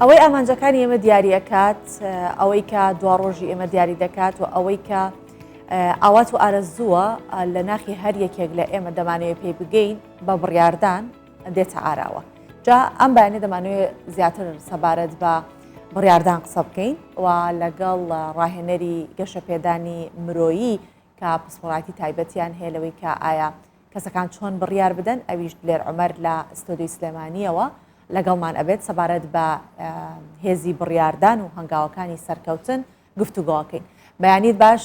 ئەوەی ئامانجەکانی ئێمە دیاری ئەکات، ئەوەی کە دواڕۆژی ئێمە دیاری دەکات و ئەوەی کە ئاوات و ئارەزووە لە ناخی هەر یەکێک لە ئێمە دەمانەوێت پێی بگەین بە بڕیاردان دێتە ئاراوە. جا ئەم بەیانە دەمانەوێت زیاتر سەبارەت بە بڕیاردان قسە بکەین و لەگەڵ ڕاهێنەری گەشەپێدانی مرۆیی کە پسپۆڕاتی تایبەتیان هەیە لەوەی کە ئایا کەسەکان چۆن بڕیار بدەن، ئەویش دلێر عومەر لە ستۆدیۆی سلێمانییەوە لەگەڵمان ئەبێت سەبارەت بە هێزی بڕیاردان و هەنگاوەکانی سەرکەوتن گفتوگۆکەین. بەیانیت باش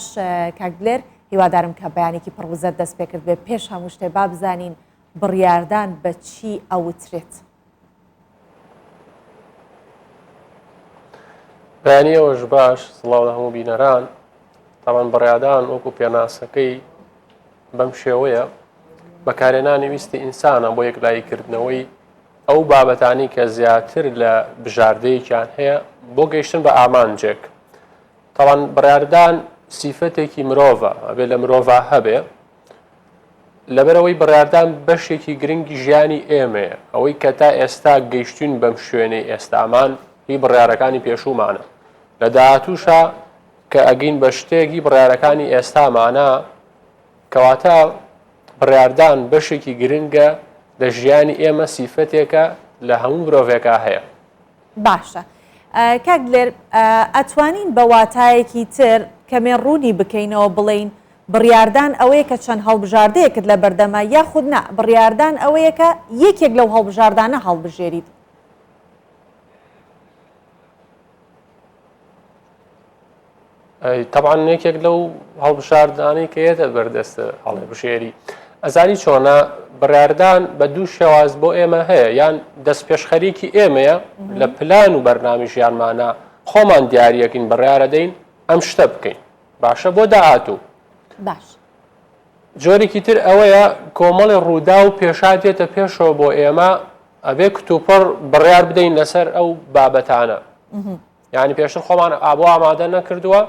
کاک دلێر، هیوادارم کە بەیانێکی پڕ وزەت دەست پێکرد بێ. پێش هەموو شتێ با بزانین بڕیاردان بە چی ئەوترێت؟ بەیانی ئێوەش باش، سڵاو لە هەموو بینەران. تاوان بڕیادان وەکو پێناسەکەی بەم شێوەیە بەکارهێنانی ویستی ئینسانە بۆ یەکلاییکردنەوەی ئەو بابەتانی کە زیاتر لە بژاردەیەکیان هەیە بۆ گەیشتن بە ئامانجێک. تاوان بڕیاردان سیفەتێکی مرۆڤە، ئەبێ لە مرۆڤ هەبێ. لەبەرئەوەی بڕیاردان بەشێکی گرنگی ژیانی ئێمەیە، ئەوەی کە تا ئێستا گەیشتوین بەم شوێنەی ئێستامان هی بڕیارەکانی پێشوومانە، لە داهاتووشا کە ئەگەین بە شتێک هی بڕیارەکانی ئێستامانە، کەواتە بڕیاردان بەشێکی گرنگە لە ژیانی ئێمە، سیفەتێکە لە هەموو مرۆڤێکا هەیە. باشە کاک دلێر ئەتوانین بە واتایەکی تر کەمێ ڕوونی بکەینەوە بڵێین بڕیاردان ئەوەیە کە چەند هەڵبژاردەیەکت لەبەردەمە یاخود نا بڕیاردان ئەوەیە کە یەکێک لەو هەڵبژاردانە هەڵبژێریت؟ تەبعەن یەکێک لەو هەڵبژاردانەی کە یەتە بەردەست هەڵێبژێری ئەزانی چۆنە بڕاردان بە دوو شێواز بۆ ئێمە هەیە یان دەست پێشخەریکی ئێمەیە لە پلان و بەرنامی ژیانمانە خۆمان دیارەکەین بڕیارەدەین ئەم شتە بکەین باشە بۆ داهاتوو باش جۆرێکی تر ئەوەیە کۆمەڵی ڕوودا و پێشات دێتە پێشەوە بۆ ئێمە ئەبێ کتوپڕ بڕیار بدەین لەسەر ئەو بابەتانە یانی پێشتر خۆمان ئابۆ ئامادە نەکردووە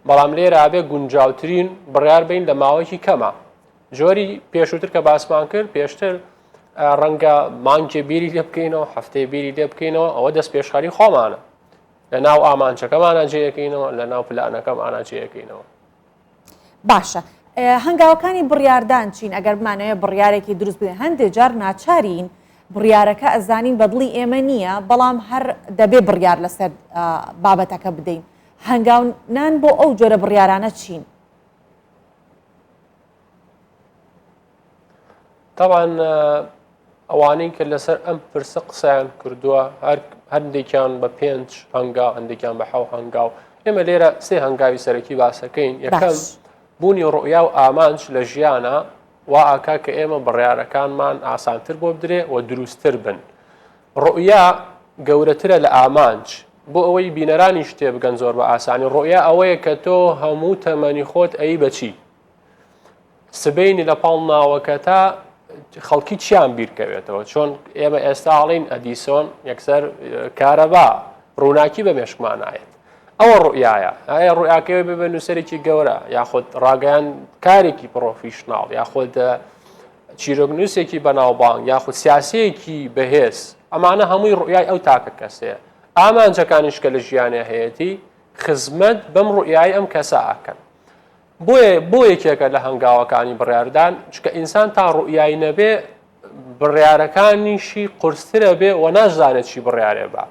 بەڵام لێرە ئەبێ گونجاوترین بڕیار بین لە ماوەیەکی کەمە جۆری پێشووتر کە باسمان کرد پێشتر ڕەنگە مانگێ بیری لێ بکەینەوە هەفتەیە بیری لێ بکەینەوە ئەوە دەست پێشخەری خۆمانە لە ناو ئامانجەکەمانە جێەکەینەوە لە ناو پلانەکەمانە جێەکەینەوە. باشە هەنگاوەکانی بڕیاردان چین ئەگەر بمانەوێت بڕیارێکی دروست بدەین هەندێک جار ناچارین بڕیارەکە ئەزانین بە دڵی ئێمە نییە بەڵام هەر دەبێ بڕیار لەسەر بابەتەکە بدەین هەنگاونان بۆ ئەو جۆرە بڕیارانە چین؟ تاوان ئەوانەی کە لەسەر ئەم پرسە قسەیان کردووە هەر هەندێکیان بە پێنج هەنگاو هەندێکیان بە حەو هەنگاو ئێمە لێرە سێ هەنگاوی سەرەکی باسەکەین یەکەم بوونی ڕوئیا و ئامانج لە ژیانە وا ئاکا کە ئێمە بڕیارەکانمان ئاسانتر بۆ بدرێ و دروستتر بن ڕوئیا گەورەترە لە ئامانج بۆ ئەوەی بینەرانیش تێبگەن زۆر بە ئاسانی ڕوئیا ئەوەیە کە تۆ هەموو تەمەنی خۆت ئەی بەچی سبەینی لە پاڵ ناوەکەتا خەڵکی چیان بیرکەوێتەوە چۆن ئێمە ئێستا ئاڵین ئەدیسۆن یەکسەر کارەبا ڕووناکی بە مێشکمان نایەت ئەوە ڕوئایە ئایا ڕوئاکەوە بێ بە نووسەرێکی گەورە یاخود ڕاگەیان کارێکی پرۆفیشناڵ یاخود چیرۆکنووسێکی بەناوبانگ یاخود سیاسەیەکی بەهێز ئەمانە هەمووی ڕوئای ئەو تاکە کەسەیە ئامانجەکانیش کە لە ژیانە هەیەی خزمەت بەم ڕوئای ئەم کەسە ئاکەن بۆیە بۆ یەکێکە لە هەنگاوەکانی بڕیاردان چکە ئینسان تا ڕوئیای نەبێ بڕیارەکانیشی قورسترە بێ و ناشزانێت چی بڕیارێ بە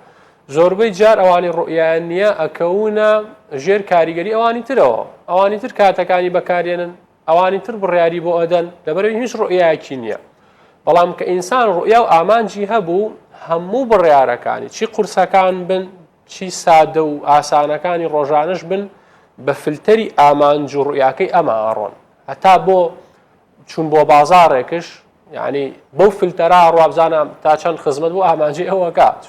زۆربەی جار ئەوانی ڕوئیان نییە ئەکەونە ژێر کاریگەری ئەوانی ترەوە ئەوانی تر کاتەکانی بەکارێنن ئەوانی تر بڕیاری بۆ ئەدەن لەبەرەوەی هیچ ڕوئیایەکی نییە بەڵام کە ئینسان ڕوئیا و ئامانجی هەبوو هەموو بڕیارەکانی چی قورسەکان بن چی سادە و ئاسانەکانی ڕۆژانەش بن بە فلتەری ئامانج و ڕوئیاکەی ئەمە ئەڕۆن هەتا بۆ چون بۆ بازاڕێکش یعنی بەو فلتەرا ڕوابزانە تا چەند خزمەت بۆ ئامانجی ئەوەکات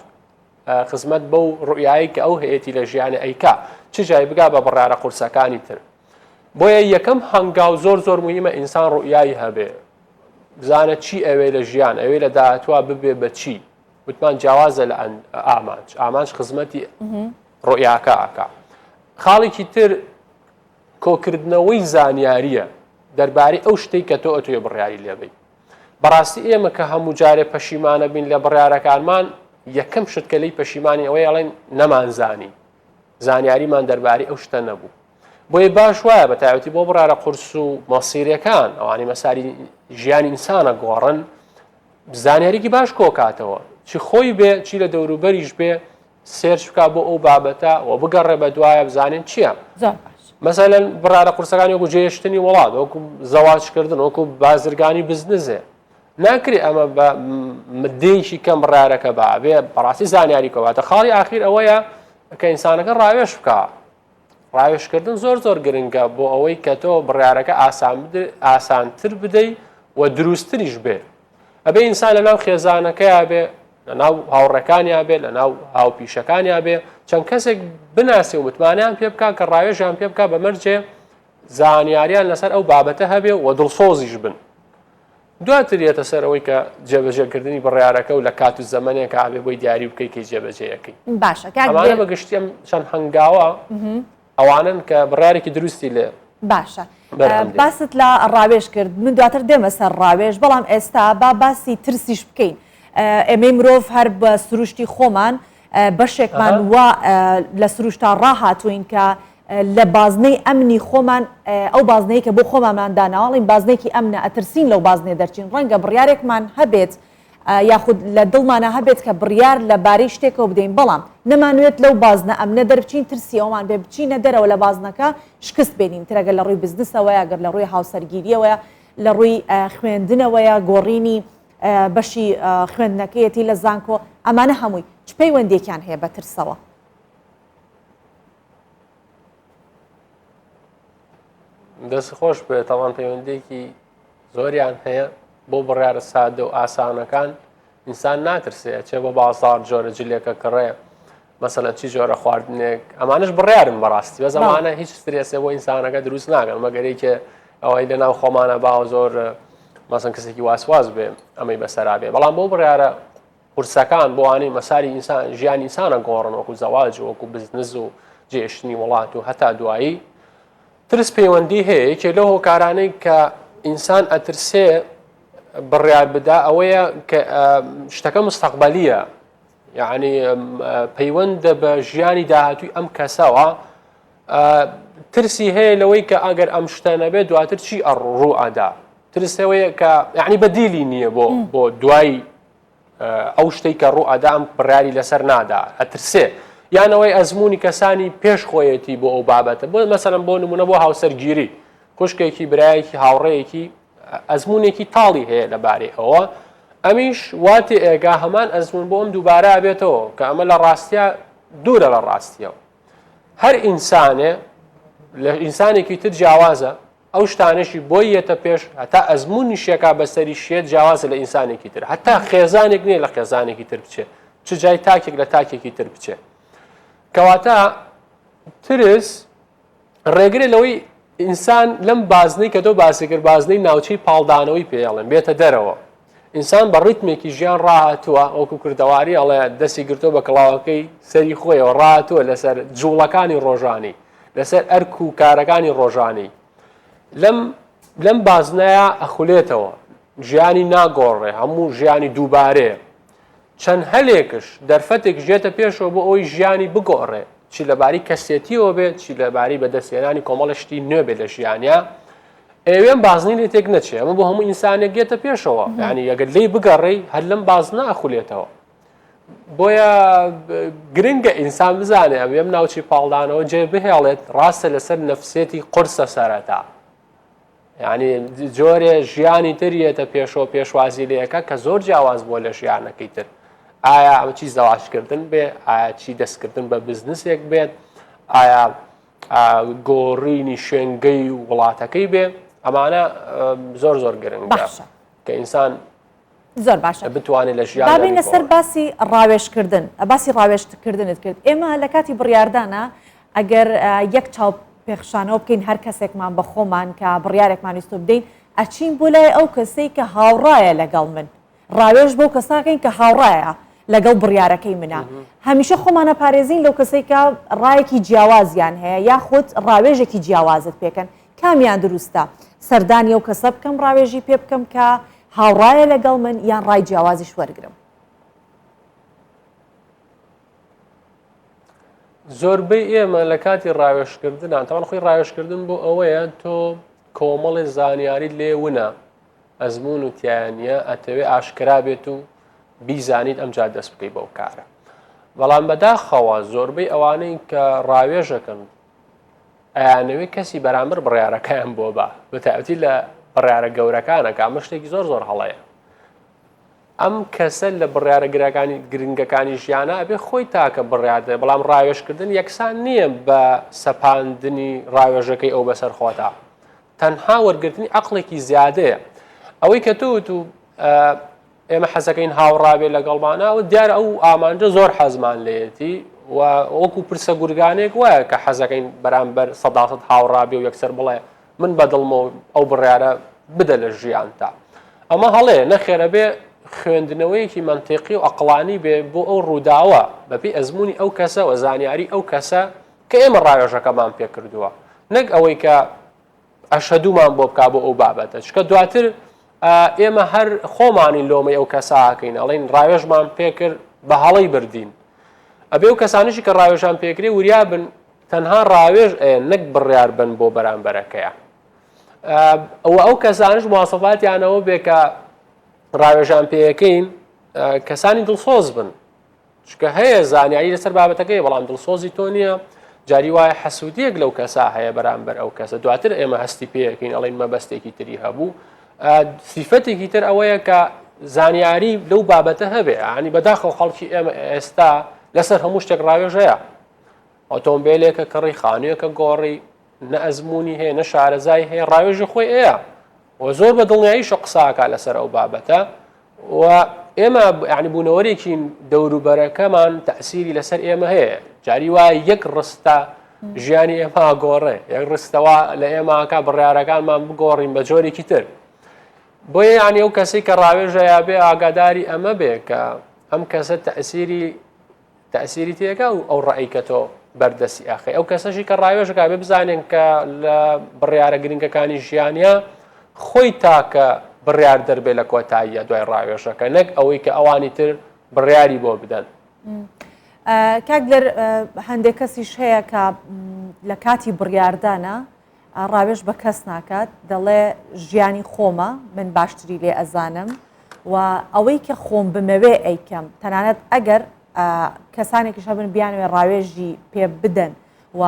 خزمەت بەو ڕوئیایی کە ئەو هەیەی لە ژیانی ئەیکا چ جای بگا بە بڕیارە قورسەکانی تر بۆیە یەکەم هەنگاو زۆر زۆر مهمە ئینسان ڕوئیایی هەبێ بزانە چی ئەوێ لە ژیان ئەوێ لە داهاتوە ببێ بە چی وتمان جیاوازە لە ئامانج ئامانج خزمەتی ڕۆیاکە ئاکا خاڵێکی تر کۆکردنەوەی زانیاریە دەربارەی ئەو شتێک کە تۆ ئەتوێ بڕیاری لێبی بەڕاستی ئێمە کە هەموو جارێ پەشیمانە بین لە بڕیارەکانمان یەکەم شت کە لێی پەشیمانی ئەوەیە ئەڵێن نەمانزانی زانیاریمان دەربارەی ئەو شتە نەبوو بۆیە باش وایە بە تایبەتی بۆ بڕارە قورس و مەسیرەکان ئەوانی مەساری ژیانی ئینسانە گۆڕن زانیاریکی باش کۆکاتەوە چی خۆی بێ چی لە دەوروبەریش بێ search بکە بۆ ئەو بابەتە و بگەڕێ بە دوایە بزانین چییە مەسەلەن بڕارە قورسەکانی وەکو جێهێشتنی وڵات وەکو زەواجکردن وەکو بازرگانی بزنزێ ناکرێ ئەمە بە مدەیەکی کەم بڕارەکە بە بێ بەڕاستی زانیاری کەواتە خاڵی ئاخیر ئەوەیە کە ئینسانەکە ڕاوێش بکە ڕاوێشکردن زۆر زۆر گرنگە بۆ ئەوەی کە تۆ بڕیارەکە ئاسانتر بدەی و دروستتریش بێ ئەبێ ئینسان لە ناو خێزانەکەیا بێ لە ناو هاوڕێکانیا بێ لە ناو هاوپیشەکانیا بێ چەند کەسێک بناسێ و متمانیان پێ بکا کە ڕاوێژیان پێ بکا بە مەرجێ زانیاریان لەسەر ئەو بابەتە هەبێ و دڵسۆزیش بن دواتر یەتە سەر ئەوەی کە جێبەجێکردنی بڕیارەکە و لە کات و زەمەنێکا ئەبێ بۆی دیاری بکەی کەی جێبەجێیەکەی. باشە کاک ئەمانە بە گشتی ئەم چەند هەنگاوە ئەوانەن کە بڕیارێکی دروستی لێ باشە باست لە ڕاوێژ کرد من دواتر دێمە سەر ڕاوێژ بەڵام ئێستا با باسی ترسیش بکەین ئێمەی مرۆڤ هەر بە سروشتی خۆمان بەشێکمان وا لە سروشتا ڕاهاتووین کە لە بازنەی ئەمنی خۆمان ئەو بازنەی کە بۆ خۆمانمان داناوەڵین بازنێکی ئەمنە ئەترسین لەو بازنێ دەرچین ڕەنگە بڕیارێکمان هەبێت یاخود لە دڵمانە هەبێت کە بڕیار لە بارەی شتێکەوە بدەین بەڵام نەمانوێت لەو بازنە ئەمنە دەربچین ترسی ئەومان بێ بچینە دەرەوە لە بازنەکە شکست بێنین ترەگەر لە ڕووی بزنسەوەیە گەر لە ڕووی هاوسەرگیریەوەیە لە ڕووی خوێندنەوەیە گۆڕینی بەشی خوێندنەکەیەتی لە زانکۆ، ئەمانە هەمووی چ پەیوەندیەکیان هەیە بە ترسەوە؟ دەست خۆش بێت تاوان پەیوەندێکی زۆریان هەیە بۆ بڕیارە سادە و ئاسانەکان ئینسان ناترسێ ئەچێ بۆ بازاڕ جۆرە جلێکە کڕێ مەسەلەن چی جۆرە خواردنێک ئەمانش بڕیارن بەڕاستی بەس ئەمانە هیچ سترێسێ بۆ ئینسانەکە دروست ناکەن مەگەر یەکێ ئەوەی لە ناو خۆمانە باوە زۆر مەسەن کەسێکی واسواز بێ ئەمەی بەسەرا بێ بەڵام بۆ بڕیارە قورسەکان بۆوانەی مەساری ئینسان ژیانی ئینسانە گۆڕن وەکو زەواج وەکو بزنز و جێشتنی وڵات و هەتا دوایی ترس پەیوەندی هەیە یەکێ لەو هۆکارانەی کە ئینسان ئەترسێ بڕیار بدا ئەوەیە کە شتەکە مستەقبلیە یعنی پەیوەندە بە ژیانی داهاتووی ئەم کەسەوە ترسی هەیە لەوەی کە ئەگەر ئەم شتە نەبێت دواتر چی ئەڕوو ئەدا ترسەوەیە کە یعنی بەدیلی نییە بۆ بۆ دوای ئەو شتەی کە ڕوو ئەدا ئەم بڕیاری لەسەر نادا ئەترسێ یانەوەی ئەزمموی کەسانی پێش خۆیەتی بۆ ئەو بابەتە بۆ مەسەلەن بۆ نمونە بۆ هاوسەرگیری خوشکێکی برایەکی هاوڕێیەکی ئەزمونێکی تاڵی هەیە لەبارەی ئەوە ئەمیش واتی ئێگا هەمان ئەزمون بۆ ئەم دووبارە ئەبێتەوە کە ئەمە لە ڕاستە دوورە لە ڕاستیەوە هەر ئینسانێ لە ئینسانێکی تر جیاوازە ئەو شتانەشی بۆی یەتە پێش هەتا ئەزمونیشێکا بەسەری شێت جیاوازە لە ئینسانێکی تر هەتا خێزانێک نییە لە خێزانێکی تر بچێت چ جای تاکێک لە تاکێکی تر بچێت کەواتە ترس ڕێگرە لەوەی ئینسان لەم بازنەی کە تۆ باسی کرد بازنەی ناوچەی پاڵدانەوەی پێڵێن بێتە دەرەوە ئینسان بە ڕیتمێکی ژیان ڕاهاتووە وەکو کوردەواری ئەڵێ دەستی گرتووە بە کڵاوەکەی سەری خۆیەوە ڕاتووە لەسەر جوڵەکانی ڕۆژانی لەسەر ئەرک و کارەکانی ڕۆژانی لەم لەم بازنەیە ئەخولێتەوە ژیانی ناگۆڕێ هەموو ژیانی دووبارەیە چەند هەلێکش، دەرفەتێکش دێتە پێشەوە بۆ ئەوەی ژیانی بگۆڕێ، چی لەبارەی کەسێتییەوە بێت، چی لەبارەی بەدەستهێنانی کۆمەڵە شتی نوێ بێت لە ژیانیا، ئەیەوێ ئەم بازنەی لێ تێک نەچێ، ئەمە بۆ هەموو ئینسانێک دێتە پێشەوە، یانی ئەگەر لێی بگەڕێی هەر لەم بازنە ئەخولێتەوە. بۆیە گرنگە ئینسان بزانێ ئەم ناوچەی پاڵدانەوە جێ بهێڵێت، ڕاستە لەسەر نەفسێتی قورسە سەرەتا، یعنی جۆرێ ژیانی تر یەتە پێشەوە پێشوازی لەکە کە زۆر جیاواز بووە لە ژیانەکەی تر ئایا ئەمە چی زەواجکردن بێ ئایا چی دەستکردن بە بزنسێک بێت ئایا گۆڕینی شوێنگەی و وڵاتەکەی بێ ئەمانە زۆر زۆر گرنگ باشە کە ئینسان زۆر باشە بتوانێت لە ژیان بابینە سەر باسی ڕاوێژکردن باسی ڕاوێژکردنت کرد ئێمە لە کاتی بڕیاردانە ئەگەر یەک چاو پێخشانەوە بکەین هەر کەسێکمان بە خۆمان کە بڕیارێکمان ویستۆ بدەین ئەچین بۆ لای ئەو کەسەی کە هاوڕایە لەگەڵ من ڕاوێژ بەو کەساکەین کە هاوڕایە لەگەڵ بڕیارەکەی منە هەمیشە خۆمانە پارێزین لەو کەسەی کە ڕایەکی جیاوازیان هەیە یاخود ڕاوێژێکی جیاوازت پێکەن کامیان دروستە سەردانی ئەو کەسە بکەم ڕاوێژی پێ بکەم کە هاوڕایە لەگەڵ من یان ڕای جیاوازیش وەرگرم؟ زۆربەی ئێمە لە کاتی ڕاوێژکردنان تاوان خۆی ڕاوێژکردن بۆ ئەوەیە تۆ کۆمەڵی زانیاری لێ ونە ئەزمون و تیانە ئەتەوێ ئاشکرا بێت و بیزانیت ئەمجا دەست بکەی بەو کارە بەڵام بەداخەوە زۆربەی ئەوانەی کە ڕاوێژەکەن ئەیانەوێ کەسی بەرامبەر بڕیارەکەیان بۆ بە بەتایبەتی لە بڕیارە گەورەکانە کە ئەمە شتێکی زۆر زۆر هەڵەیە ئەم کەسە لە بڕیارە گرەکانی گرنگەکانی ژیانە ئەبێ خۆی تاکە بڕیار دێ بەڵام ڕاوێژکردن یەکسان نییە بە سەپاندنی ڕاوێژەکەی ئەو بەسەر خۆتا تەنها وەرگرتنی عقلێکی زیادەیە ئەوەی کە تۆ و ئێمە حەزەکەین هاوڕا بێ لەگەڵمانا و دیارە ئەو ئامانجە زۆر حەزمان لێیەتی و وەکو پرسە گورگانێک وایە کە حەزەکەین بەرامبەر سەداسەد هاوڕا بێ و یەکسەر بڵێ من بەدڵمە و ئەو بڕیارە بدە لە ژیانتا ئەمە هەڵەیە نەخێرە بێ خوێندنەوەیەکی مەنتیقی و ئەقڵانی بێ بۆ ئەو ڕووداوە بەپێی ئەزمموی ئەو کەسە و زانیاری ئەو کەسە کە ئێمە ڕاوێژەکەمان پێ کردووە نەک ئەوەی کە ئەشهەدومان بۆ بکا بۆ ئەو بابەتە چکە دواتر ئێمە هەر خۆمانین لۆمەی ئەو کەساکەین ئەڵین ڕاوێژمان پێکرد بە هەڵەی بردین ئەبێ و کەسانیشی کە ڕاوێژان پێکرێ وریا بن تەنها ڕاوێژ ئەیەن نەک بڕیار بن بۆ بەرامبەرەکەیان ئەوە ئەو کەسانش مواسەفاتیانەوە بێ کە ڕاوێژان پێەکەین کەسانی دڵسۆز بن چونکە هەیە زانیاری لەسەر بابەتەکەی بەڵام دڵسۆزی تۆ نییە جاری وایە حەسوودیەک لەو کەسا هەیە بەرامبەر ئەو کەسە دواتر ئێمە هەستی پێیەکەین ئەڵین مەبەستێکی تری هەبوو سیفەتێکی تر ئەوەیە کە زانیاری لەو بابەتە هەبێ ینی بەداخەوە خەڵکی ئێمە ئێستا لەسەر هەموو شتێک ڕاوێژەیە ئۆتۆمبیلێکە کڕی خانوویەکە گۆڕی نە ئەزمموی هەیە نە شارەزای هەیە ڕاوێژی خۆی ئەیە و زۆر بە دڵنیاییشە قساکە لەسەر ئەو بابەتە و ئێمە یعنی بوونەوەرێکین دەوروبەرەکەمان تەسیری لەسەر ئێمە هەیە جاری وایە یەک ڕستە ژیانی ئێمە گۆڕێ یەک ڕستەوە لە ئێماکە بڕیارەکانمان بگۆڕین بە جۆرێکی تر بۆیە یعنی ئەو کەسێک کە ڕاوێژەیە بێ ئاگاداری ئەمە بێ کە ئەم کەسە تەسیری تەئسیری تێکا و ئەو ڕەئی کە تۆ بەردەستی ئاخی ئەو کەسەشی کە ڕاوێژەکە بێ بزانێن کە لە بڕیارە گرنگەکانی ژیانە خۆی تاکە بڕیار دەربێ لە کۆتاییە دوای ڕاوێژەکە نەک ئەوەی کە ئەوانی تر بڕیاری بۆ بدەن. کاک لەر هەندێک کەسیش هەیە کە لە کاتی بڕیاردانە ڕاوێژ بە کەس ناکات دەڵێ ژیانی خۆمە من باشتری لێ ئەزانم و ئەوەی کە خۆم بمەوێ ئەیکەم تەنانەت ئەگەر کەسانێکیش هەبن بیانەوێ ڕاوێژی پێ بدەن و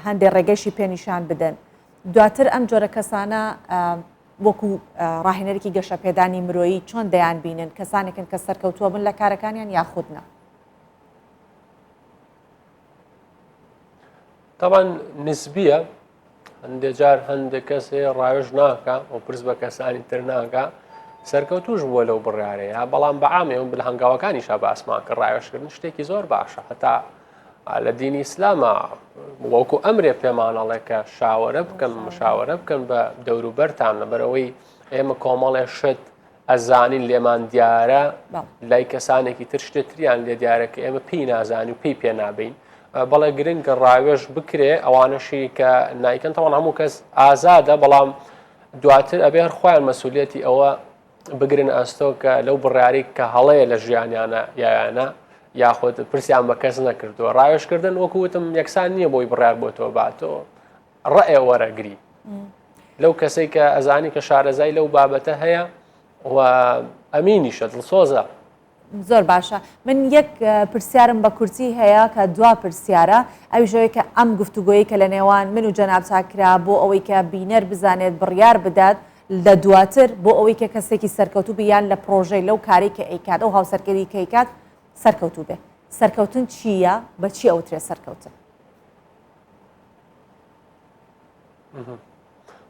هەندێک ڕێگەشی پێنیشان بدەن دواتر ئەم جۆرە کەسانە وەکو ڕاهێنەرێکی گەشەپێدانی مرۆیی چۆن دەیان بینن کەسانێکن کە سەرکەوتووە بن لە کارەکانیان یاخود نا؟ تاوان نسبیە هەندێک جار هەندێک کەس هەیە ڕاوێژ ناکە و پرس بە کەسانی تر ناکە سەرکەوتوش بووە لەو بڕیارەیە بەڵام بەعام ئێمە بل هەنگاوەکانیشا باسمان کە ڕاوێژکردن شتێکی زۆر باشە هەتا لە دینی ئیسلامە وەکو ئەمرێ پێمانەڵێ کە شاوەرە بکەن مشاوەرە بکەن بە دەوروبەرتان لەبەرەوەی ئێمە کۆمەڵێ شت ئەزانین لێمان دیارە لای کەسانێکی تر شتێ تریان لێ دیارە کە ئێمە پێی نازانین و پێی پێ نابین بەڵێ گرنگە ڕاوێژ بکرێ ئەوانەشی کە نایکەن تەوان هەموو کەس ئازادە بەڵام دواتر ئەبێ هەر خۆیان مەسوولەتی ئەوە بگرن ئەستۆ کە لەو بڕیاری کە هەڵەیە لە ژیانیانە یایانە یاخود پرسیان بە کەس نەکردووە ڕاوێژکردن وەکو وتم یەکسان نییە بۆی بڕیار بۆ تۆ باتەوە ڕەئێ وەرەگری لەو کەسەی کە ئەزانی کە شارەزای لەو بابەتە هەیە و ئەمینیشە دڵسۆزە. زۆر باشە من یەک پرسیارم بە کورتی هەیە کە دوا پرسیارە ئەویش ئەوەی کە ئەم گفتوگۆیەی کە لە نێوان من و جەنابتا کرا بۆ ئەوەی کە بینەر بزانێت بڕیار بدات لە دواتر بۆ ئەوەی کە کەسێکی سەرکەوتوو بی یان لە پرۆژەی لەو کارەی کە ئەیکات ئەو هاوسەرگەری کە ئەیکات سەرکەوتوو بێ سەرکەوتن چییە بە چی ئەوترێ سەرکەوتن؟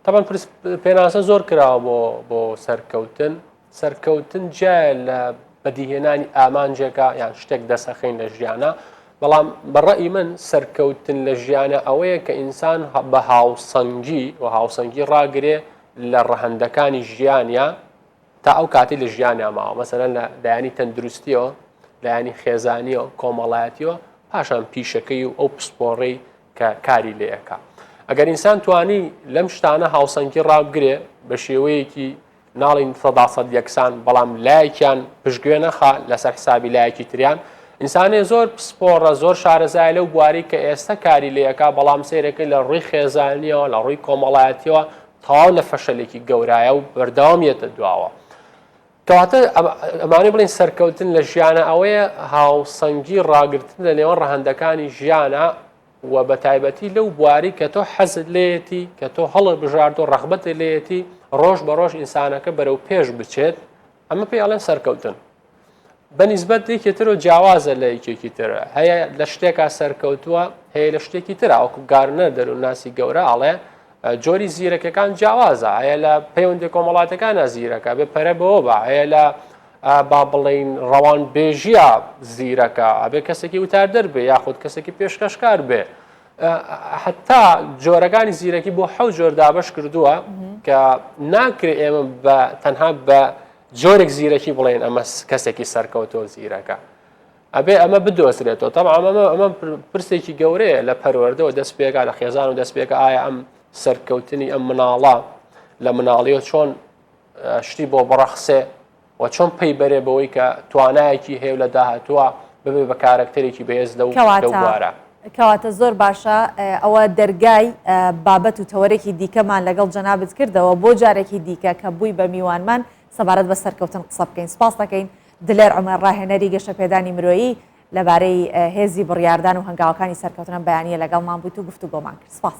تەبعەن پرس پێناسە زۆر کراوە بۆ بۆ سەرکەوتن سەرکەوتن جیایە لە بەدیهێنانی ئامانجێکە یان شتێک دەسەخین لە ژیانە بەڵام بەڕئی من سەرکەوتن لە ژیانە ئەوەیە کە ئینسان بە هاوسەنگی و هاوسەنگی ڕاگرێ لە ڕەهەندەکانی ژیانە تا ئەو کاتی لە ژیانیا ماوە مەسەلەن لە لایەنی تەندروستیەوە لایەنی خێزانیەوە کۆمەڵایەتیەوە پاشان پیشەکەی و ئەو پسپۆڕەی کە کاری لێ ئەکا ئەگەر ئینسان توانی لەم شتانە هاوسەنگی ڕابگرێ بە شێوەیەکی ناڵین سەدا سەد یەکسان بەڵام لایەکیان پشتگوێ نەخا لەسەر حسابی لایەکی تریان ئینسانێ زۆر پسپۆڕە زۆر شارەزای لەو بواری کە ئێستا کاری لەکە بەڵام سەیرەکەی لە ڕووی خێزانیەوە لە ڕووی کۆمەڵایەتیەوە تەواو لە فەشەلێکی گەورایە و بەردەوام یەتە دواوە. کەواتە ئەمانەی بڵێن سەرکەوتن لە ژیانە ئەوەیە هاوسەنگی ڕاگرتن لە نێوان ڕەهەندەکانی ژیانە و بە تایبەتی لەو بواری کە تۆ حەزت لێیەتی کە تۆ هەڵە بژارد و ڕەغبەتت لێیەتی ڕۆژ بە ڕۆژ ئینسانەکە بەرەو پێش بچێت ئەمە پێی ئەڵێن سەرکەوتن. بە نیسبەت یەکێ تر و جیاوازە لە یەکێکی تر هەیە لە شتێکا سەرکەوتووە هەیە لە شتێکی ترا وەکو گارنەر دەروونناسی گەورە ئەڵێ جۆری زیرەکەکان جیاوازە هەیە لە پەیوەندی کۆمەڵاتەکانە زیرەکە بێ پەرە بەوە بە هەیە لە با بڵین ڕەوان بێژیە زیرەکە ئەبێ کەسێکی وتاردەر بێ یاخود کەسێکی پێشکەشکار بێ حتا جۆرەکانی زیرەکی بۆ حەو جۆر دابش کردووە کە ناکرێ ئێمە بە تەنها بە جۆرێک زیرەکی بڵێن ئەمە کەسێکی سەرکەوتۆ زیرەکە ئەبێ ئەمە بدۆزرێتەوە تەبعا ئەمە ئەمە پرسێکی گەورەیە لە پەروەردەوە دەست پێکا لە خێزان و دەست پێکە ئایا ئەم سەرکەوتنی ئەم مناڵە لە مناڵیەوە چۆن شتی بۆ بڕەخسێ و چۆن پەی بەرێ بەوەی کە توانایەکی هەیە لە داهاتووە ببێ بە کارەکتەرێکی بەهێز لەو بوارە. کەواتە زۆر باشە ئەوە دەرگای بابەت و تەوەرێکی دیکەمان لەگەڵ جەنابت کردەوە بۆ جارێکی دیکە کە بووی بە میوانمان سەبارەت بە سەرکەوتن قسە بکەین سپاس دەکەین دلێر عومەر ڕاهێنەری گەشەپێدانی مرۆیی لەبارەی هێزی بڕیاردان و هەنگاوەکانی سەرکەوتن ئەم بەیانییە لەگەڵمان بوویت و گفتوگۆمان کرد. سپاس.